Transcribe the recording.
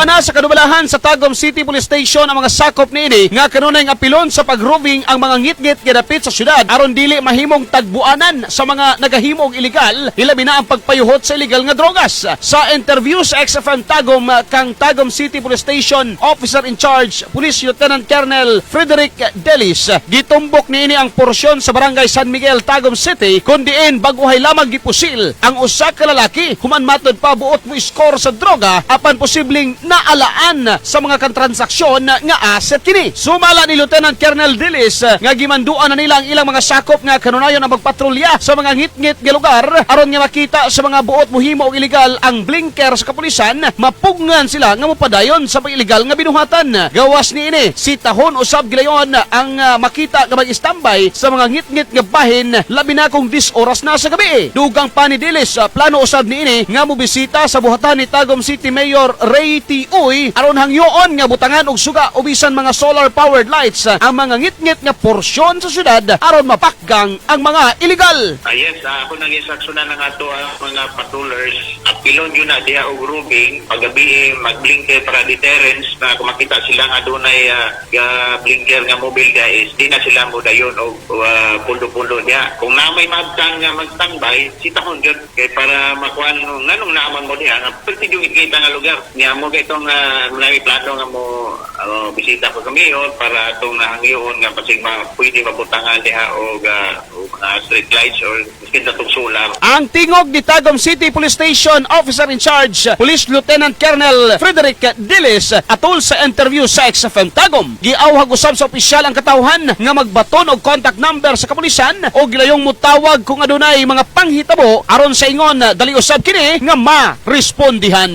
Gimanduan na sa kadubalahan sa Tagum City Police Station ang mga sakop niini nga kanunay nga apilon sa pag-roving ang mga ngitngit nga dapit sa syudad aron dili mahimong tagbuanan sa mga nagahimo og illegal, hilabi na ang pagpayuhot sa illegal nga drogas. Sa interview sa XFM Tagum kang Tagum City Police Station Officer in Charge, Police Lieutenant Colonel Frederick Delis, gitumbok niini ang porsyon sa Barangay San Miguel, Tagum City, kun diin bag-ohay lamang gipusil ang usa ka lalaki human matod pa buot mo score sa droga apan posibleng naalaan sa mga kantransaksyon nga asset kini. Sumala ni Lieutenant Colonel Delis nga gimanduan na nila ang ilang mga sakop nga kanunayon ang magpatrolya sa mga ngitngit nga lugar aron nga makita sa mga buot mohimo og illegal ang blinker sa kapulisan, mapugngan sila nga mopadayon sa pag-illegal nga binuhatan. Gawas niini, sitahon usab gilayon ang makita nga mag-standby sa mga ngitngit nga bahin, labi na kung 10 oras na sa gabi. Dugang pa ni Dilis, plano usab niini nga mobisita sa buhatan ni Tagum City Mayor Ray T. Uy aron hangyoon nga butangan og suga o bisan mga solar powered lights ang mga ngitngit nga porsyon sa syudad aron mapakgang ang mga illegal. Yes, ako nang instructionan ng ato ang mga patrollers. Apilon yun na diha og roving paggabi, magblinker para deterrence na kung makita sila nga adunay ga blinker nga mobile diha is di na sila mo dayon og pulo-pulo diha. Kung na may magtang nga magtambay, sitahon gyud kay para makuan nganong naaman mo diha nga perti yung kita nga lugar. Niya mo kay itong may plano nga mo bisita ko kami mayor para atong nahangyoon nga basig pwede mabutangan diha og mga street lights or miskin atong solar. Ang tingog ni Tagum City Police Station Officer in Charge, Police Lieutenant Colonel Frederick Dilis, atol sa interview sa XFM Tagum. Giawhag usab sa opisyal ang katawhan nga magbaton og contact number sa kapulisan o gilayong mutawag kung adunay mga panghitabo aron sa ingon dali usab kini nga ma-respondihan.